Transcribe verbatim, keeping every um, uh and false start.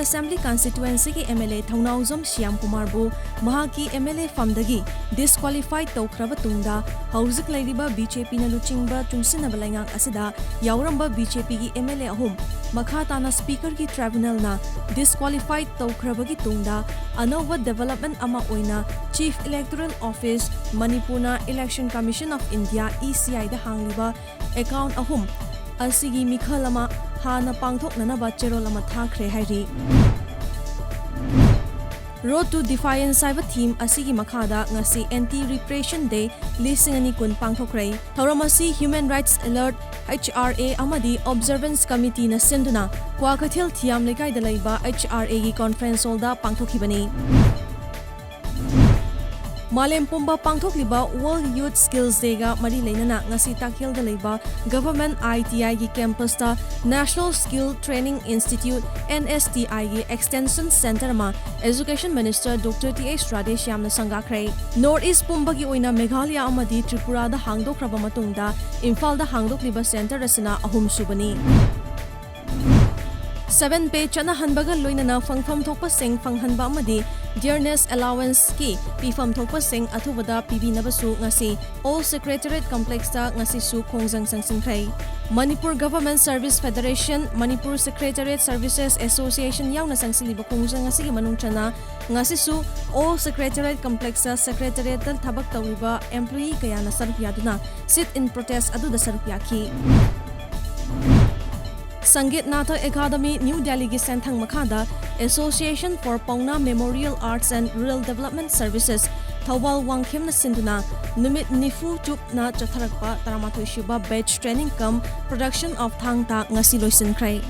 Assembly Constituencyꯒꯤ M L A ꯊꯧꯅꯥꯎꯖꯝ ꯁ꯭ꯌꯥꯝ ꯀꯨꯃꯥꯔꯕꯨ ꯃꯍꯥꯛꯀꯤ M L A ꯐꯝꯗꯒꯤ disqualified ꯇꯧꯈ꯭ꯔꯕ ꯇꯨꯡꯗ, ꯍꯧꯖꯤꯛ ꯂꯩꯔꯤꯕ B J Pꯅ ꯂꯨꯆꯤꯡꯕ ꯆꯨꯡꯁꯤꯟꯅꯕ ꯂꯩꯉꯥꯛ ꯑꯁꯤꯗ ꯌꯥꯎꯔꯝꯕ B J Pꯒꯤ M L A ꯑꯍꯨꯝ ꯃꯈꯥ ꯇꯥꯅ Speakerꯒꯤ tribunalꯅ disqualified ꯇꯧꯈ꯭ꯔꯕꯒꯤ ꯇꯨꯡꯗ, ꯑꯅꯧꯕ development ꯑꯃ ꯑꯣꯏꯅ Chief Electoral Office, ꯃꯅꯤꯄꯨꯔꯅ Election Commission of India, E C I the ꯍꯥꯡꯂꯤꯕ account ꯑꯍꯨꯝ ꯑꯁꯤꯒꯤ ꯃꯤꯈꯜ ꯑꯃ ꯍꯥꯟꯅ ꯄꯥꯡꯊꯣꯛꯅꯅꯕ ꯆꯦꯔꯣꯜ ꯑꯃ ꯊꯥꯈ꯭ꯔꯦ ꯍꯥꯏꯔꯤ꯫ Road to Defiance ꯍꯥꯏꯕ theme ꯑꯁꯤꯒꯤ ꯃꯈꯥꯗ ꯉꯁꯤ Anti Repression Day ꯂꯤꯁꯤꯡ ꯑꯅꯤ ꯀꯨꯟ ꯄꯥꯡꯊꯣꯛꯈ꯭ꯔꯦ꯫ ꯊꯧꯔꯝ ꯑꯁꯤ Human Rights Alert, H R A, ꯑꯃꯗꯤ Observance Committeeꯅ ꯁꯤꯟꯗꯨꯅ ꯀ꯭ꯋꯥꯀꯩꯊꯦꯜ ꯊꯤꯌꯥꯝ ꯂꯩꯀꯥꯏꯗ ꯂꯩꯕ H R Aꯒꯤ conference hallꯗ ꯄꯥꯡꯊꯣꯛꯈꯤꯕꯅꯤ꯫ ꯃꯥꯂꯦꯝ ꯄꯨꯝꯕ ꯄꯥꯡꯊꯣꯛꯂꯤꯕ World Youth Skills Dayꯒ ꯃꯔꯤ ꯂꯩꯅꯅ ꯉꯁꯤ ꯇꯥꯛꯌꯦꯜꯗ ꯂꯩꯕ Government I T Iꯒꯤ campusꯇ National Skill Training Institute, N S T Iꯒꯤ extension center ꯑꯃ Education Minister Doctor T H Radheshyamꯅ ꯁꯪꯒꯥꯈ꯭ꯔꯦ꯫ North East ꯄꯨꯝꯕꯒꯤ ꯑꯣꯏꯅ ꯃꯦꯘꯥꯂꯌ ꯑꯃꯗꯤ ꯇ꯭ꯔꯤꯄꯨꯔꯥꯗ ꯍꯥꯡꯗꯣꯛꯈ꯭ꯔꯕ ꯃꯇꯨꯡꯗ ꯏꯝꯐꯥꯜꯗ ꯍꯥꯡꯗꯣꯛꯂꯤꯕ center ꯑꯁꯤꯅ ꯑꯍꯨꯝꯁꯨꯕꯅꯤ꯫ Seven Pay ꯆꯠꯅꯍꯟꯕꯒ ꯂꯣꯏꯅꯅ ꯐꯪꯐꯝ ꯊꯣꯛꯄꯁꯤꯡ ꯐꯪꯍꯟꯕ ꯑꯃꯗꯤ Dearness Allowanceꯀꯤ ꯄꯤꯐꯝ ꯊꯣꯛꯄꯁꯤꯡ ꯑꯊꯨꯕꯗ ꯄꯤꯕꯤꯅꯕꯁꯨ ꯉꯁꯤ Old Secretariat Complexꯇ ꯉꯁꯤꯁꯨ ꯈꯣꯡꯖꯪ ꯆꯪꯁꯤꯟꯈ꯭ꯔꯦ꯫ Manipur Government Service Federation, Manipur Secretariat Services Association ꯌꯥꯎꯅ ꯆꯪꯁꯤꯜꯂꯤꯕ ꯈꯣꯡꯖꯪ ꯑꯁꯤꯒꯤ ꯃꯅꯨꯡ ꯆꯟꯅ ꯉꯁꯤꯁꯨ Old Secretariat Complexꯇ Secretariatꯇ ꯊꯕꯛ ꯇꯧꯔꯤꯕ employee ꯀꯌꯥꯅ ꯁꯔꯨꯛ ꯌꯥꯗꯨꯅ sit-in protest ꯑꯗꯨꯗ ꯁꯔꯨꯛ ꯌꯥꯈꯤ꯫ Sangeet Natha Academy, New Delhiꯒꯤ ꯁꯦꯟꯊꯪ ꯃꯈꯥꯗ Association for Paona Memorial Arts and Rural Development Services, Thoubal ꯋꯥꯡꯈꯦꯝꯅ ꯁꯤꯟꯗꯨꯅ ꯅꯨꯃꯤꯠ ꯅꯤꯐꯨ ꯆꯨꯞꯅ ꯆꯠꯊꯔꯛꯄ ꯇꯔꯥꯃꯥꯊꯣꯏ ꯁꯨꯕ batch training cum production of ꯊꯥꯡ ꯇꯥ ꯉꯁꯤ ꯂꯣꯏꯁꯤꯟꯈ꯭ꯔꯦ꯫